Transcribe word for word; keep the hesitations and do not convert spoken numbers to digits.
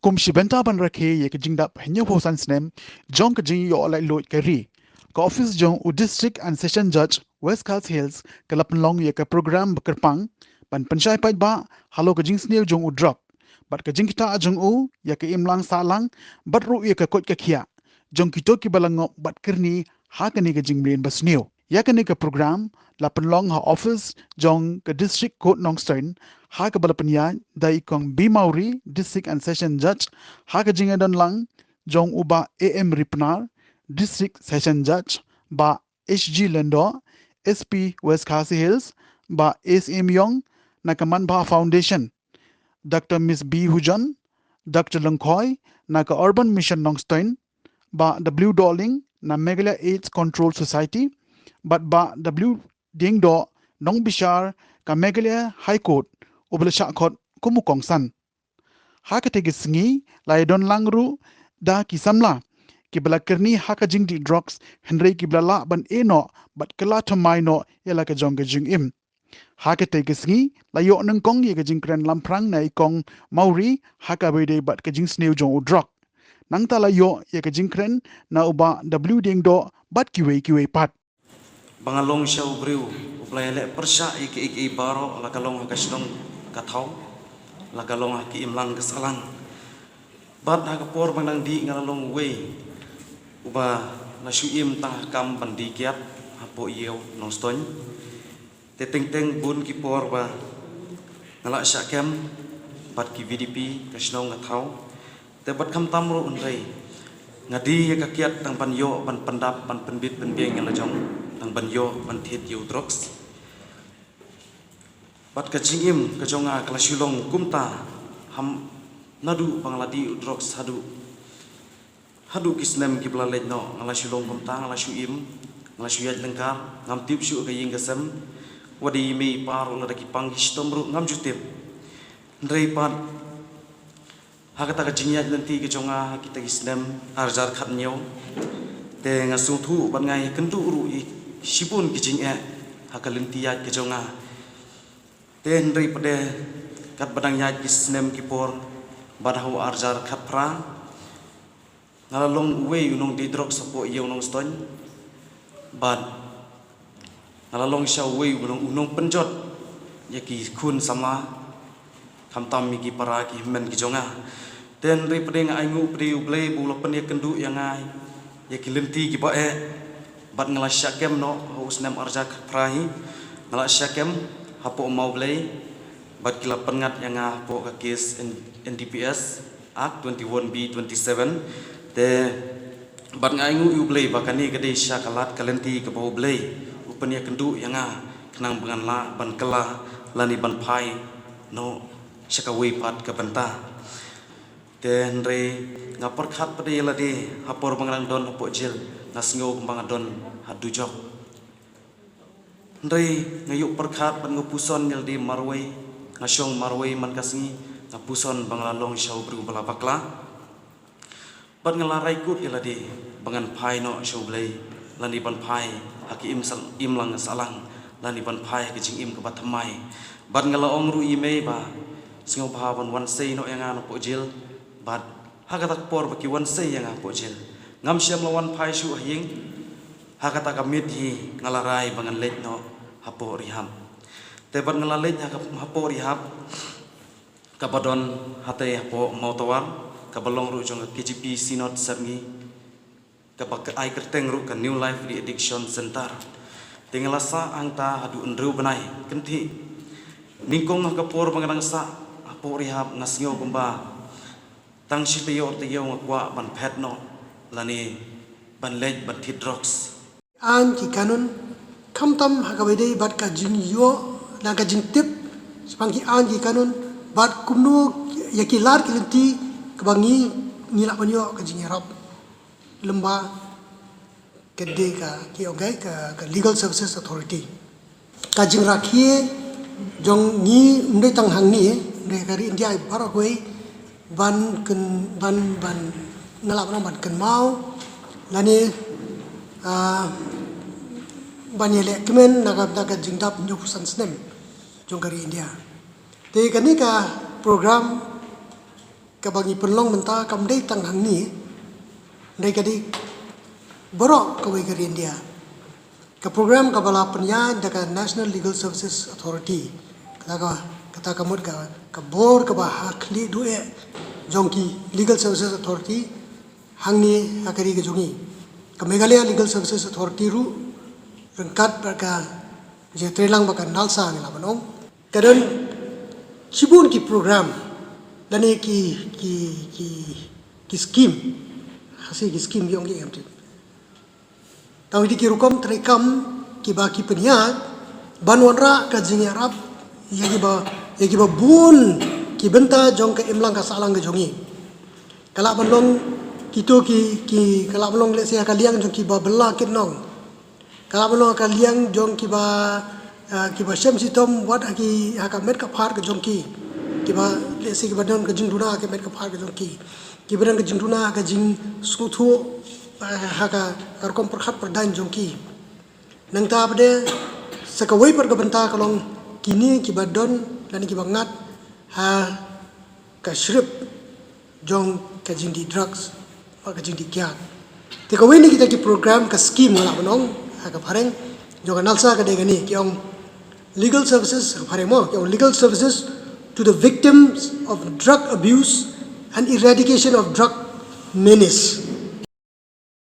Kum shi bynta ban rakhe ïa ka jingdap hynñiewphew san snem jong ka jingïoh laitluid ka ri, ka office jong u District and Session Judge West Khasi Hills ka la pynlong ïa ka program ba kyrpang ban pynshai paidbah halor ka jingsniew jong u drok bad ka jingktah jong u ïa ka imlang sahlang bad ruh ïa ka koit ka khiah jong kito kiba la ngop bad kyrni ha kane ka jingmlien ba sniew. Ïa kane ka program la pynlong ha office jong ka District Court Nongstoiñ ha kaba la pynïaid da i Kong B Mawrie, District and Session Judge, ha ka jingïadonlang jong u Bah A M Ripnar, District Session Judge, Bah H G Lyngdoh, S P West Khasi Hills, Bah S M Yong na ka Manbha Foundation, Doctor Miss B Hujon, Doctor Lyngkhoi na ka Urban Mission Nongstoiñ, Bah W Dohling na Meghalaya AIDS Control Society, bad Bah W Diengdoh, nongbishar ka Meghalaya High Court, uba la shah khot kum u kongsan. Ha katei ka sngi la ïadonlang ruh da ki samla kiba la kyrni ha ka jingdih drugs, hynrei kiba la lah ban ïeh noh bad kylla thymmai noh ïa la ka jong ka jingim. Ha katei ka sngi la ïoh nyngkong ïa ka jingkren lamphrang na i Kong Mawrie ha kaba ïadei bad ka jingsniew jong u drok. Nangta la ïoh ïa ka jingkren na u Bah W Diengdoh bad kiwei kiwei pat. Ba nga long sha u briew uba la ïaleh pyrshah ïa kiei kiei baroh, la ka long ha ka shnong ka thaw, la ka long ha ki imlang ka sahlang. Bad ha ka por ba nga dang dih nga la long uwei uba la shu im tang ha ka kam ban die kiad hapoh ïew Nongstoiñ. Te teng teng bun ki por ba nga la shah kem bad ki V D P ka shnong ka thaw. Te bad khamtam ruh hynrei nga die ïa ka kiad tang ban ïoh ban pyndap ban pynbit pynbiang ïa la jong, tang ban ïoh ban thied ïa u drugs. Bad ka jingim ka jong nga ka la shu long kumta, ham naduh ba nga la die u drugs haduh haduh ki snem kiba la leit noh, nga la shu long kumta, nga la shu im, nga la shu ïaid lyngkar, ngam tip shuh ka ïing ka sem. Wat ïa i mei i pa ruh, lada ki pang ki shitom ruh ngam ju tip. Hynrei pat ha kata ka jingïaid lynti ka jong nga ha kita ki snem ar hajar khathynñiew, te nga sngewthuh bad nga ïakynduh ruh ïa shibun ki jingeh ha ka lynti ïaid ka jong nga. Te hynrei pat de katba dang ïaid ki snem ki por, bad ha u ar hajar khatphra, nga la long uwei u nongdie drugs hapoh ïew Nongstoiñ. Bad nga la long sha uwei u nong, u nongpynjot ïa ki khun samla, khamtam ïa ki para ki hynmen ki jong nga. Te hynrei pat de nga ainguh pat de ïa u Blei ba u la pynïakynduh ïa nga ïa ki lynti kiba eh. Bad nga la shah kem noh ha u snem ar hajar khatphra hi. Nga la shah kem hapoh Mawblei. Bad ki la pynngat ïa nga hapoh ka case N-, N D P S Act twenty-one B twenty-seven. Te bad nga ainguh ïa u Blei ba kane ka dei sha ka lad ka lynti kaba u Blei u pynïakynduh ïa nga, khnang ba ngan lah ban kylla lane ban phai noh sha kawei pat ka bynta. Te hynrei nga pyrkhat pat de ïa lade ha por ba nga dang don hapoh jel, nga sngew kumba nga don ha dujok. Hynrei nga ïoh pyrkhat bad nga puson ïa lade marwei, nga shong marwei man ka sngi, nga puson ba nga la long sha u briew ba la bakla. Bad nga la rai kut ïa lade ba ngan phai noh sha u Blei, lane ban phai ha ki im sal-, imlang sahlang, lane ban phai ha ka jingim kaba thymmai. Bad nga la ong ruh ïa i mei ba sngewbha ban wan sei noh ïa nga napoh jel. Bad ha kata ka por ba ki wan sei ïa nga hapoh jel, ngam shym la wan phai shuh ha ïing. Ha kata ka miet hi nga la rai ba ngan leit noh hapoh rehab. Te bad nga la leit ha ka, hapoh rehab kaba don hatei hapoh Mawtawar, kaba long ruh jong ka K J P Synod Sepngi, kaba ka ai kyrteng ruh ka New Life De-addiction Center. Te nga la sah hangta haduh hynriew bnai kynthih. Nyngkong ha ka por ba nga dang sah hapoh rehab nga sngew kumba tang shi taïew taïew nga kwah ban phet noh, lane ban leit ban thied drugs. Aiñ ki kanun, khamtam ha kaba ïadei bad ka jingïoh, na ka jingtip shaphang ki aiñ ki kanun, bad kumno ïa ki lad ki lynti kaba ngi, ngi lah ban ïoh ka jingïarap. Lymda ka dei ka, ki ong ka, ka Legal Services Authority. Ka jingrakhe jong ngi ym dei tang hangne, ym dei ka ri India baroh kawei, ban kyn-, ban, ban, nga lah ban ong ban kynmaw, lane, ah, ban ïaleh kmen na ka, na ka jingdap hynñiewphew san snem jong ka ri India. Te kane ka program Kaba ngi pynlong mynta kam dei tang hangne, dei ka dei baroh kawei ka ri India. Ka program kaba la pynïaid da ka National Legal Services Authority, kata ka, kata ka mut ka, ka bor kaba ha khlieh duh eh jong ki Legal Services Authority hangne ha ka ri ka jong ngi. Ka Meghalaya Legal Services Authority ruh ryngkat bad ka jingtreilang bad ka NALSA ngi la ban ong, ka don shibun ki program lane ki, ki, ki, ki skim, ha shi ki skim ki ong ki em tip. Tang ïa ki rukom treikam kiba ki pynïaid ban wanrah ka jingïarap ïa kiba, ïa kiba bun ki bynta jong ka imlang ka sahlang ka jong ngi. Ka lah ban long kito ki, ki, ka lah ban long lehse ha ka liang jong kiba bylla kit nong. Ka lah ban long ha ka liang jong kiba, ah, kiba shem shitom wat ha ki, ha ka met ka phad ka jong ki. Kiba lehse kiba don ka jingduna ha ka met ka phad ka jong ki. Kiba don ka jingduna ha ka jingsngewthuh, ah, ha ka, ka rukom pyrkhat pyrdaiñ jong ki. Nangta pat de sa kawei pat ka bynta ka long kine kiba don lane kiba ngat ha ka shrip jong ka jingdih drugs bad ka jingdih kiad. Te kawei na kita ki program, ka skim nga lah ban ong ha ka phareng, jong ka NALSA ka dei kane, ki ong Legal Services, ha ka phareng mo, ki ong Legal Services to the Victims of Drug Abuse and Eradication of Drug Menace.